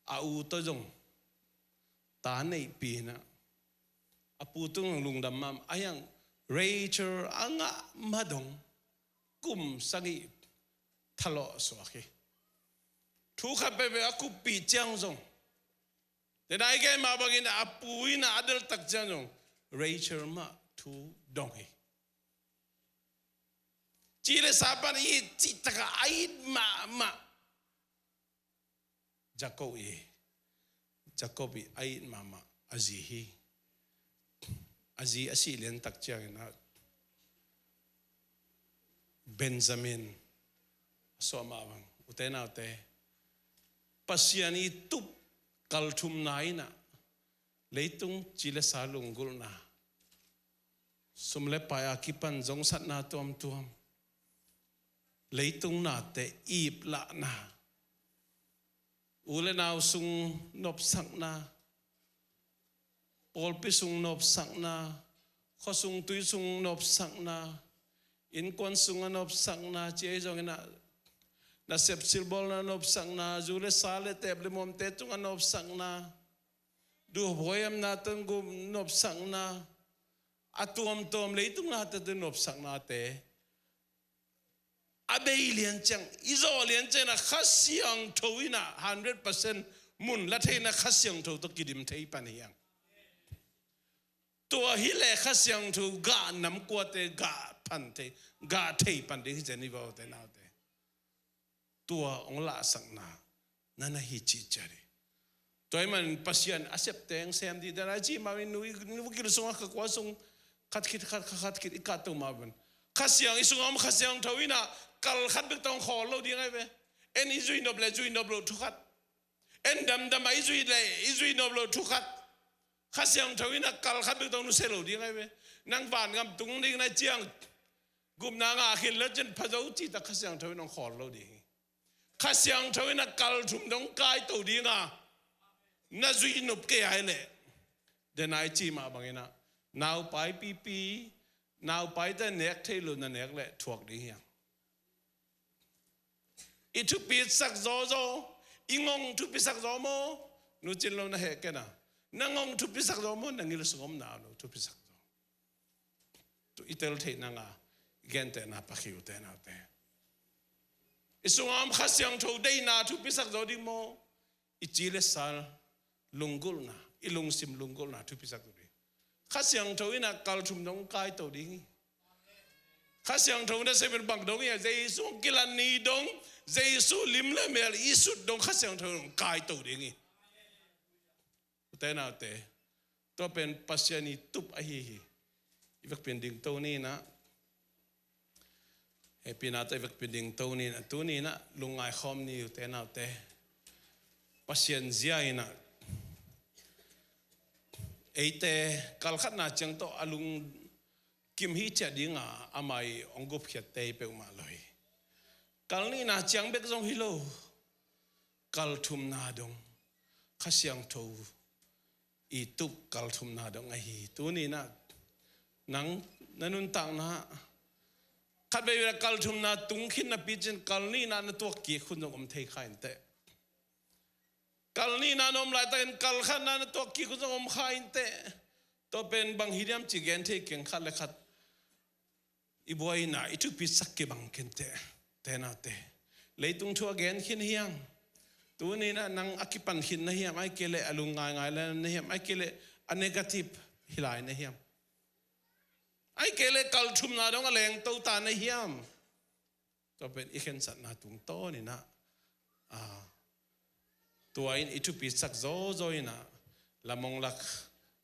a u tawh zong ta neihpih in a, a pu tung lungdam mahmah a hiang. Rachel a ngah ma dong kum sagih thalawh suak hi. Thu khat peuhpeuh a kuppih ciang zong, te nai gen mah bangin a pu in a a delhtak ciang zong Rachel mah thu dong hi. Ci le sa pan i it cihtak a a it mahmah Jakob hi. Jakob ii a it mahmah a zi hi. A zi a sih liantak ciangin a Benjamin a suah mah bang, ute naute, Pasian ii tup kalthumna in a leitung ci le sa lunggulhna, sum le pai a kipan zongsatna tuamtuam, leitung nate iplahna, u le nau sung nopsakna, Pawlpi sung nopsakna, khuasung tuisung nopsakna, innkuan sungah nopsakna, ci ahi zongin ah nasep silbawlna nopsakna, zu le sa le teep le muamte tungah nopsakna, duhhuaihamna tungah nopsakna, a tuamtuam leitung nate tungah nopsaknate a bei lian ciang, i zawh lian ciang ah Kha Siangtho in ah hundred percent mun la thei in ah Kha Siangtho tawh kidim thei pan hi hang. Tua hi leh Kha Siangtho gah nam kuate gah pan thei, gah thei pan ding hi zen i vaute naute. Tua hong lahsakna na na hi cih ciat hi. Tua ahih manin Pasian a sep teng sem dih dan a i cih mah in nu, nu gil sungah kha kua sung khat khit khat, kha khat khit i kahto mah bang. Kha Siang i sungah om Kha Siangtho in ah kal khat bek tawh hong khawl lo ding ahi ve. En i zui nop le zui nop loh thu khat. En damdam a i zui le i zui nop loh thu khat. Kha Siangtho in ah kal khat bek tawh nusia lo ding ahi ve. Nang vangam tung ding na ciang gupna ngah khin le cin pha zo cih tak Kha Siangtho in hong khawl lo ding hi. Kha Siangtho in ah kal thum dong kai to ding a na zui nop kei ai leh. Den a i cih mah bangin ah naupai pipi, naupaite nek thei lo na nek leh thuak ding hi hang. I thupi sak zaw zaw, i ngong thupi sak zaw maw? Nu Cin Lo na heh ken a. Na ngong thupi sak zaw maw? Na ngil sung om na lo thupi sak zaw. Tu i tel theih nang a, i gentehna pakhiu te naute. I sungah om Kha Siangtho deihna thupi sak zaw ding maw? I ci le sa lunggulhna, i lungsim lunggulhna thupi sak zaw ding. Kha Siangtho in ah kal thum dong kai to ding hi. Kha Siangtho na sem in bang dong hi a, Jesu hong kilan ni dong, Jesu lim le mel i sut dong Kha Siangtho in hong kai to ding hi. U te nau te, tua pen Pasian i tup ahi hi. I vekpi in dingto ni in ah, hehpihna tawh i vekpi in dingto ni in ah, tuni in ah lungngai khawm ni u te nau te. Pasian zia in ah eite kal khatna ciang tawh a lungkim hi ciat ding a, amah i hong gupkhiatte hi peuhmah lo hi. Kal nihna ciang bek zong hi lo, kal thumna dong, Kha Siangtho i tup kal thumna dong ahi hi. Tuni in ah nang na nuntakna khatvei kal thumna tung khin napi cin kal nihna na tuak kik hun zong om thei kha in teh. Kal nihna na om laitakin kal khatna na tuak kik hun zong om kha in teh. Tua pen bang hi diam ci gen thei keng khat le khat. I buaina, i thupi sak kibang kei in teh, te nau te. Leitung thu a gen khin hiam? Tuni in ah nang a kipan khin na hiam, ahih kei leh a lung ngaingai le na hiam, ahih kei leh a negative hi lai na hiam? Ahih kei leh kal thumna dong a lengto ta na hiam? Tua pen i khensatna tungtawn in ah, ah, tua in i thupi sak zawzaw in ah lam hong lak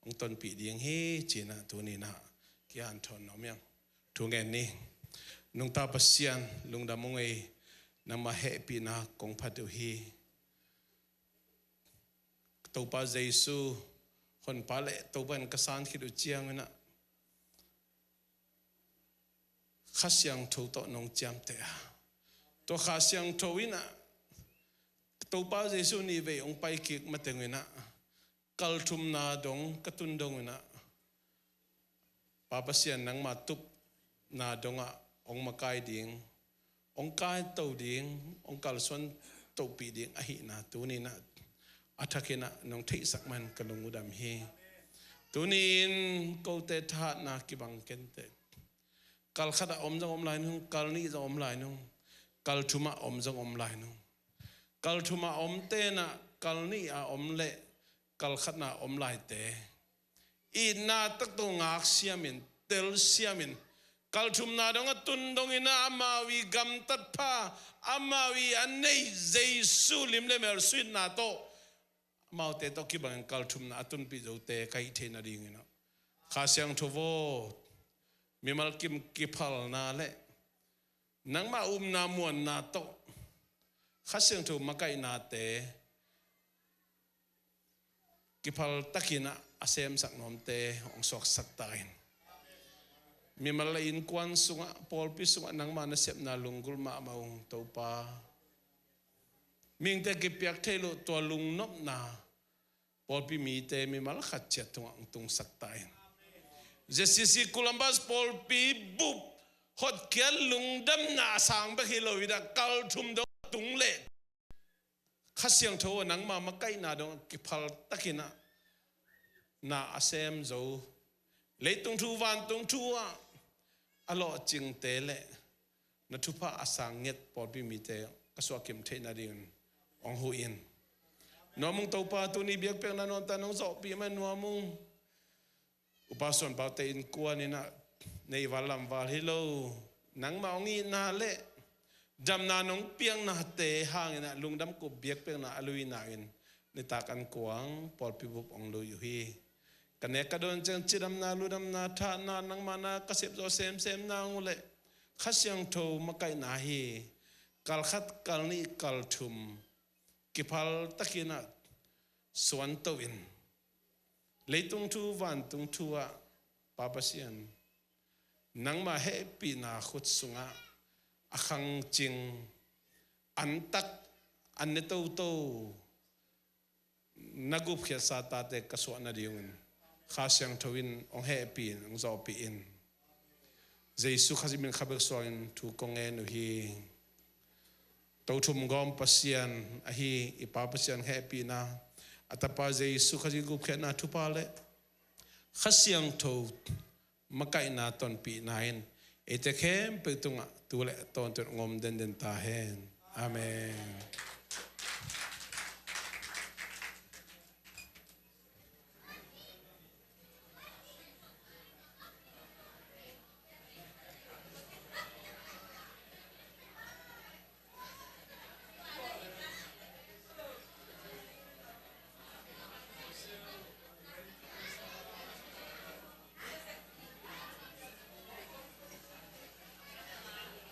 hong tonpih ding hi ci in ah tuni in ah kihanthawn nuam hi hang. Thu ngen ni. Nungta Pasian, lungdam ung ei, nangmah hehpihna kong phat uh hi. Topa Jesu, Honpa le Topa in ka san khit uh ciang in ah Kha Siangtho tawh nong ciamteh a, tua Kha Siangtho in ah Topa Jesu nih vei hong pai kik mateng in ah kal thumna dong ka tun dong in ah, Pa Pasian, nangma tupna dongah hong makai ding, hong kaito ding, hong kalsuan tohpih ding ahihna tuni in ah a thak in ah nong theihsak man ka lung uh dam hi. Tuni in kote thahatna kibang kei in teh. Kal khat ah om zong om lai nung, kal nih zong om lai nung, kal thum ah om zong om lai nung. Kal thum ah omte in ah kal nih ah om le kal khatna ah om laite itna tak tawh ngak siamin, tel siamin, kal thumna dong a tun dong in ah amau i gamtat pha, amau i a neih Jesu lim le mel suitna tawh amaute tawh kibangin kal thumna a tunpih zote ka hih theih nading in ah, Kha Siangtho aw, mimal kim kiphalna le nangmah upna muanna tawh Kha Siangtho makaihnate kiphal takin ah a semsak nuamte hong suaksak ta in. Mimal le innkuan sungah, pawlpi sungah nangmah nasepna lunggulh mahmah ung Topa. Mihingte kipiak thei loh tua lungnopna, pawlpi mite mimal khat ciat tungah hong tungsak ta in. ZCC Columbus pawlpi bup hotkhiat lungdamna a sang bek hi lo in ah, kal thum dong a tung leh Kha Siangtho aw, nangma makaihna dong a kiphal takin ah na a sem zo, leitung thu vantung thu ah a lawhcingte le na thupha a sang ngiat pawlpi mite ka suahkim theihna dingin hong huh in. Nuam ung Topa, tuni biakpiakna nuamta nong zawhpih mah in nuam ung. Upa Suan Paute innkuan in ah nei val lam val hi lo, nangmah hong itna le damna nong piaknate hangin ah lungdam kup biakpiakna a luina in nitak an kuang pawlpi bup hong lui uh hi. Ka nek ka dawn ciang cidamna, ludamna, thahna nangmah na ka sepzawh semsem na hong uh leh Kha Siangtho makaihna hi. Kal khat, kal nih, kal thum kiphal takin ah suanto in, leitung thu vantung thu ah Pa Pasian, nangma hehpihna khut sungah a khangcing, antak, an ne toto na gupkhiatsa tate ka suah nadingin Kha Siangtho in hong hehpih in, hong zawhpih in. Jesu Khazih min kha bek suangin thu kong ngen uh hi. Tothum gawm Pasian ahi i Pa Pasian hehpihna, a Tapa Jesu Khazih gupkhiatna thupha le Kha Siangtho makaihna tonpihna in eite khempeuh tungah tu le tawntung hong om denden ta hen. Amen.